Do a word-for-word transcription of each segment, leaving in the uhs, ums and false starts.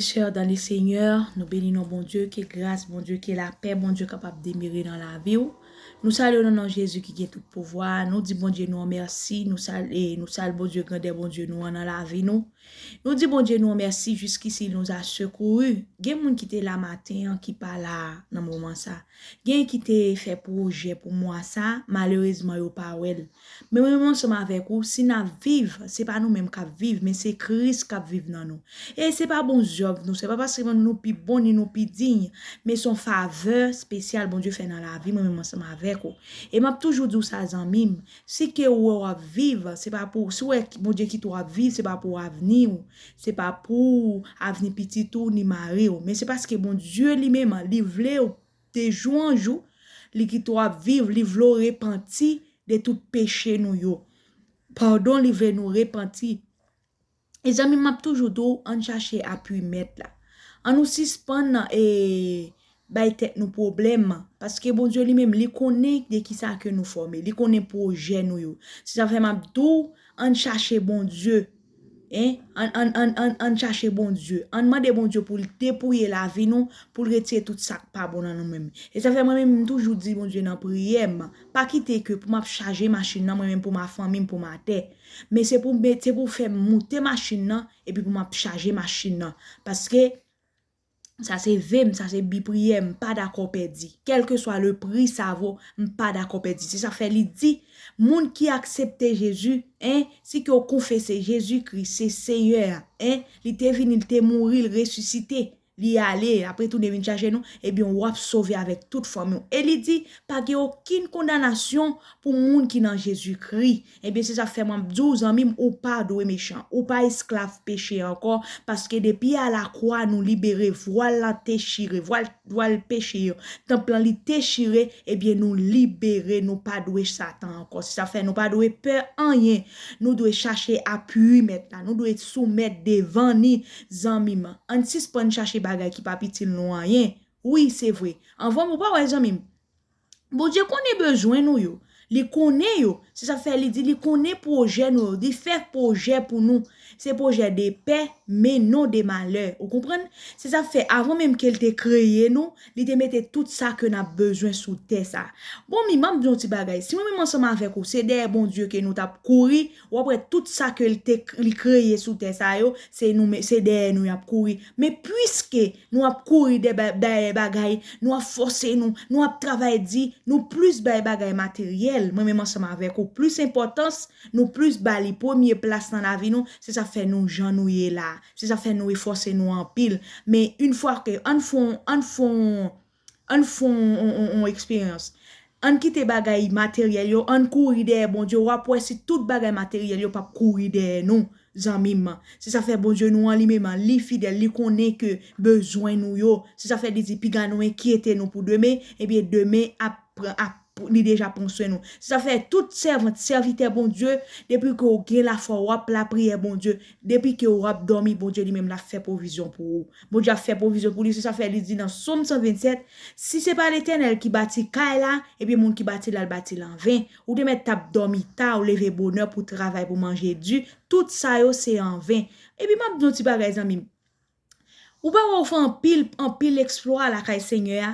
Sè dan le Senyè, nou beni non Bondye, ke gras Bondye, ke lapè Bondye kapab demere nan lavi w. Nou salye w nan non Jezi ki gen tout pouvwa. Nou di Bondye nou an mèsi, nou salye, nou salye Bondye grandè Bondye nou an nan lavi nou. Nou di Bondye nou an mèsi, jusqu'ici il nous a secourus. Gen moun ki te la maten an ki pa la nan moman sa. Gen ki te fè pwojè pou mwa sa, malerezman yo pa wè l. Men mwen menm ansanm avèk ou, si n ap viv, se pa nou menm k ap viv, men se Kris k ap viv nan nou. E se pa bon zèv nou, se pa paske nou pi bon ni nou pi diy, men se yon favè espesyal Bondye fè nan lavi mwen menm ansanm avèk ou. E m ap toujou di w sa, zanmi m, si ke ou wè w ap viv, se pa pou, si w wè Bondye kite w ap viv, se pa pou avni w, se pa pou avni pitit ou ni mari w, men se paske Bondye li menm, li vle w de jou an jou, li kite w ap viv, li vle w repanti de tout peche nou yo. Padon, li vle nou repanti. E zanmi m, m ap toujou di w, ann chache apui Mèt la. Ann nou sispann, e, bay tèt nou pwoblèm, paske Bondye li menm, li konnen de kisa ke nou fòme, li konnen pwojè nou yo. Se sa fè m ap di w, ann chache Bondye. Hein? Ann, ann, ann, ann, ann chache Bondye. Ann mande Bondye pou l depouye lavi nou, pou l retire tout sa k pa bon nan nou menm. E sa fè mwen menm, m toujou di Bondye nan priyè m, pa kite ke pou m ap chaje machin nan, mwen menm pou m a fanmi m, pou m atè. Men se pou, men se pou fè m moute machin nan, epi pou m ap chaje machin nan. Paske sa se ve m, sa se bi priyè m, m pa dakò pèdi. Kèlkeswa le pri sa vo, m pa dakò pèdi. Se sa fè li di, moun ki aksepte Jezi, en, si ke w konfese Jezikri se Seyè, en, li te vini, li te mouri, li resisite, li ale, apre tounen vin chache nou, ebyen w ap sove avèk tout fanmi w. E li di, pa gen okenn kondanasyon pou moun ki nan Jezikri. Ebyen, se sa fè mwen ap di w, zanmi m, ou pa dwe mechan. Ou pa esklav peche ankò, paske depi a lakwa nou libere, vwal lan te chire, vwal, vwal peche yo, tanp lan li te chire, ebyen, nou libere, nou pa dwe Satan ankò. Se sa fè nou pa dwe pè anyen. Nou dwe chache apui Mèt la. Nou dwe soumèt devan ni, zanmi m. Ann sispann chache bagay ki p ap itil nou anyen. Wi, se vre. Anvan m ou pa wè, zanmi m. Bondye konnen bezwen nou yo. Li konnen yo. Se sa fè li di li konnen pwojè nou yo. Li fè pwojè pou nou. Se pwojè de pè, men non de malè. Ou konprann? Se sa fè, avan menm ke l te kreye nou, li te mete tout sa ke n ap bezwen sou tè sa. Bon, mi, m ap di yon ti bagay. Si mwen menm ansanm avèk ou, se dèyè Bondye ke nou t ap kouri, w ap wè tout sa ke l te, li kreye sou tè sa yo, se nou, se dèyè nou y ap kouri. Men piske nou ap kouri dèyè bagay, nou ap fòse nou, nou ap travay di, nou plis bay bagay materyèl, mwen menm ansanm avèk ou, plis enpòtans, nou plis ba li premye plas nan lavi nou, se sa fè nou jan nou ye la, se sa fè nou efòse nou anpil. Men yon fwa ke, ann fè yon, ann fè yon, ann fè yon, yon, yon, yon eksperyans. Ann kite bagay materyèl yo, ann kouri dèyè Bondye, w ap wè si tout bagay materyèl yo p ap kouri dèyè nou, zanmi m. Se sa fè Bondye nou an li menm an, li fidèl, li konnen ke bezwen nou yo. Se sa fè li di, piga nou enkyete nou pou demen, ebyen demen ap pran, ap, li deja pran swen nou. Se sa fè tout sèvant, sèvitè Bondye, depi ke w gen lafwa, w ap lapriyè Bondye, depi ke w ap dòmi, Bondye li menm l ap fè pwovizyon pou ou. Bondye ap fè pwovizyon pou li. Se sa fè li di nan Sòm san vennsèt, si se pa Letènèl ki bati kay la, ebyen moun ki bati l al bati l anven. Ou te mèt t ap dòmi ta, ou leve bonè pou travay, pou manje di. Tout sa yo se anven. Epi m ap di yon ti bagay, zanmi m. Ou pa wè ou fè anpil, anpil eksplwa lakay Senyè a,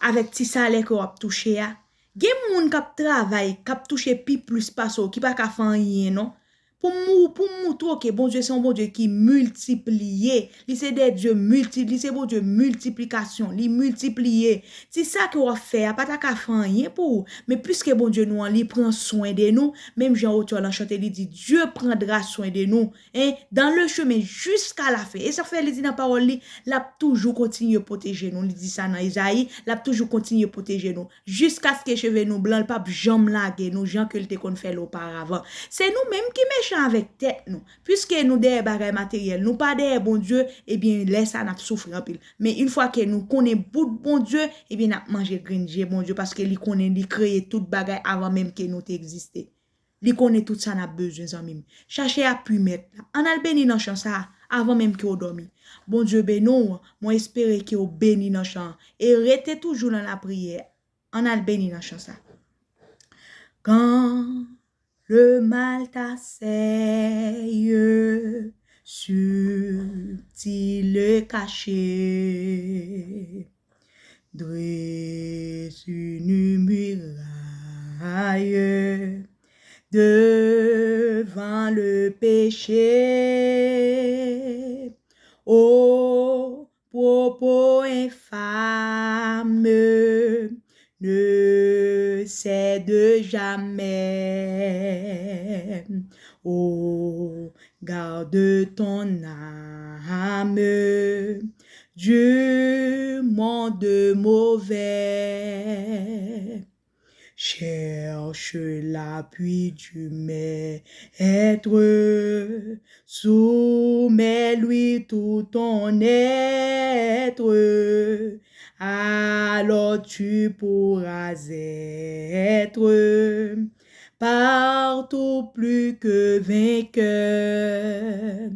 avèk ti salè ke w ap touche a? Gen moun k ap travay, k ap touche pi plis pase w, ki pa ka fè anyen non. Pou m, pou m moutre w ke Bondye se yon Bondye ki miltipliye. Li se de Dye milti, li se Bondye miltiplikasyon, li miltipliye. Ti sa ke w ap fè a pa ta ka fè anyen pou ou. Men piske Bondye nou an, li pran swen de nou, menm jan otè lan chante, li di, Dieu prendra soin de nous, hein, dans le chemin jusqu'à la fin. E sa fè li di nan pawòl li, l ap toujou kontinye pwoteje nou. Li di sa nan Izayi, l ap toujou kontinye pwoteje nou. Jiskaske cheve nou blan, l p ap janm lage nou jan ke l te konn fè l oparavan. Se nou menm ki mechan avèk tèt nou. Piske nou dèyè bagay materyèl, nou pa dèyè Bondye, ebyen, lè sa n ap soufri anpil. Men yon fwa ke nou konnen bout Bondye, ebyen, n ap manje grenn je Bondye, paske li konnen li kreye tout bagay avan menm ke nou te egziste. Li konnen tout sa n ap bezwen, zanmi m. Chache apui Mèt la. Ann al beni nan chan sa a, avan menm ke w dòmi. Bondye beni w, mwen espere ke w beni nan chan an. E rete toujou nan lapriyè. Ann al beni nan chan sa. Quand le mal t'assaille, subtil et caché. Dresse une muraille devant le péché. Ô propos infâme, ne cède jamais. Ô garde ton âme du monde mauvais. Cherche l'appui du Maître, soumets-lui tout ton être, alors tu pourras être partout plus que vainqueur.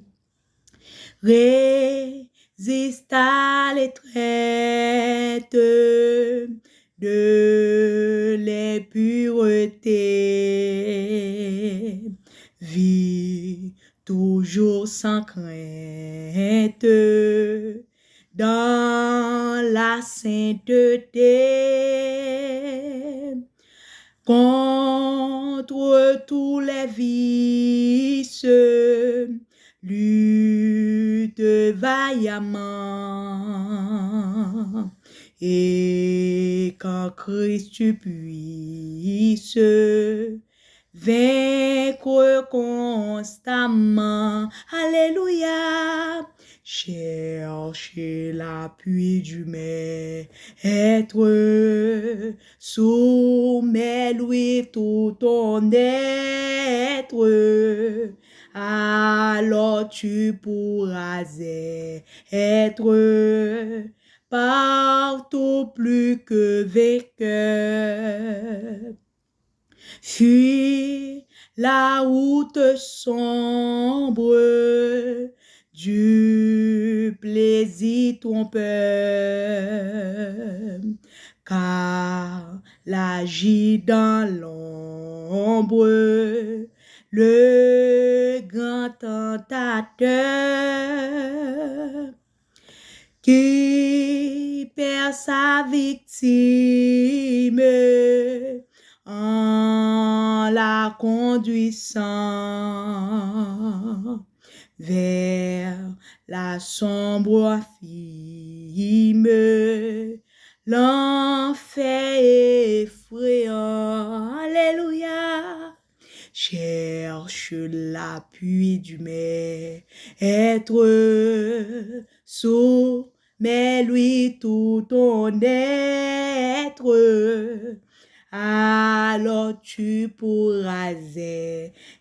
Résiste à l'étreinte de l'impureté. Vis toujours sans crainte dans la sainteté. Contre tous les vices, lutte vaillamment, et qu'en Christ tu puisses vaincre constamment. Alléluia. Cherche l'appui du Maître, soumets-lui tout ton être, alors tu pourras être partout plus que vainqueur. Fuis la route sombre du plaisir trompeur, car il agit dans l'ombre le grand tentateur qui perd sa victime en la conduisant vers la sombre abîme, l'enfer effrayant. Alléluia. Cherche l'appui du Maître, soumets-lui tout ton être, alors tu pourras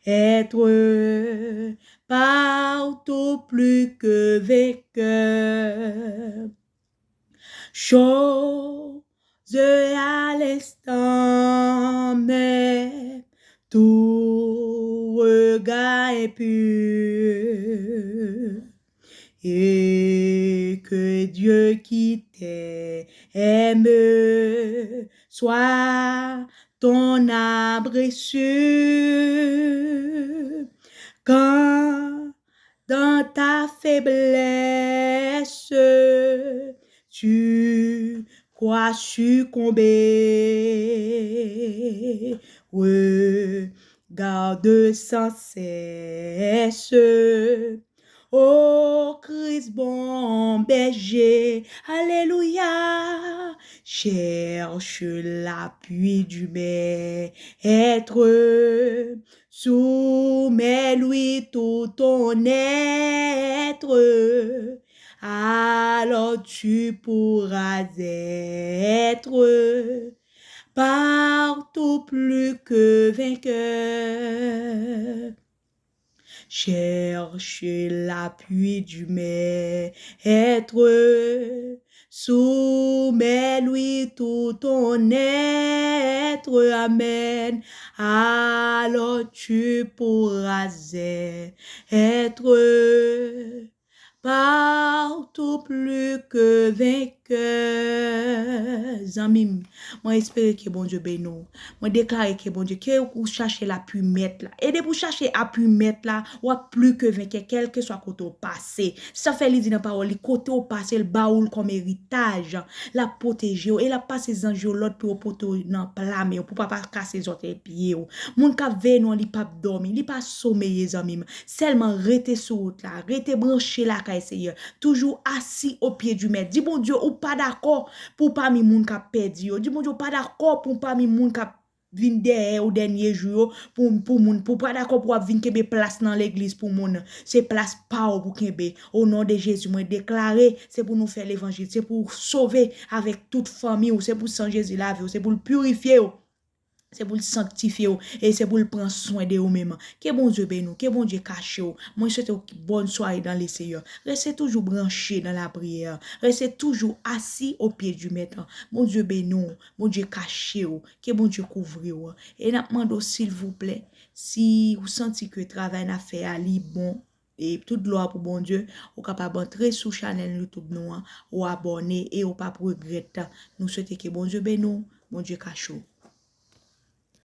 être partout plus que vainqueur. Chose à l'instant même, tout regard impur, et que Dieu qui t'aime soit ton abri sûr. Quand dans ta faiblesse, tu crois succomber, regarde sans cesse au Christ bon berger. Alléluia. Cherche l'appui du Maître, soumets-lui tout ton être, alors tu pourras être partout plus que vainqueur. Cherche l'appui du Maître, soumets-lui tout ton être, amen, alors tu pourras être partout plus que vainqueur. Zanmi m, mwen espere ke Bondye beni w. Mwen deklare ke Bondye, ke ou chache lapui mèt la. E depi ou chache apui mèt la, w ap pli ke venkè, kèlkeswa kote w pase. Sa fè li di nan pawòl li, kote w pase, l ba ou l kòm eritaj. L ap pwoteje w e l ap pase zanj yo lòd pou yo pote w nan pla men w, pou pa, pa kase zòtèy pye w. Moun k ap veye nou an, li p ap dòmi, li pa someye, zanmi m. Sèlman rete sou wout la, rete branche lakay Seyè. Toujou assis aux pieds du Maître. Di Bondye ou pa dakò pou pami moun k ap pèdi yo. Di Bondye ou pa dakò pou pami moun k ap vin dèyè ou dènye jou yo pou, pou moun. Pou pa dakò pou w ap vin kenbe plas nan legliz pou moun. Se plas pa w pou kenbe. O non de Jezi, mwen deklare, se pou nou fè levanjil. Se pou w sove avèk tout fanmi w. Se pou san Jezi lave w. Se pou l pirifye w. Se pou l sanktifye w e se pou l pran swen de ou menm. Ke Bondye beni w, ke Bondye kache w. Mwen swete w bòn sware dans le Seigneur. Reste toujou branche dans la prière. Reste toujou assis aux pieds du Maître. Bondye beni w, Bondye kache w, ke Bondye kouvri w. E n ap mande w silvouplè, si ou santi ke travay n ap fè a li bon, e tout glwa pou Bondye, ou kapab antre sou chanèl YouTube nou an, ou abòne e ou p ap regrèt. Nou swete ke Bondye beni w, Bondye kache w.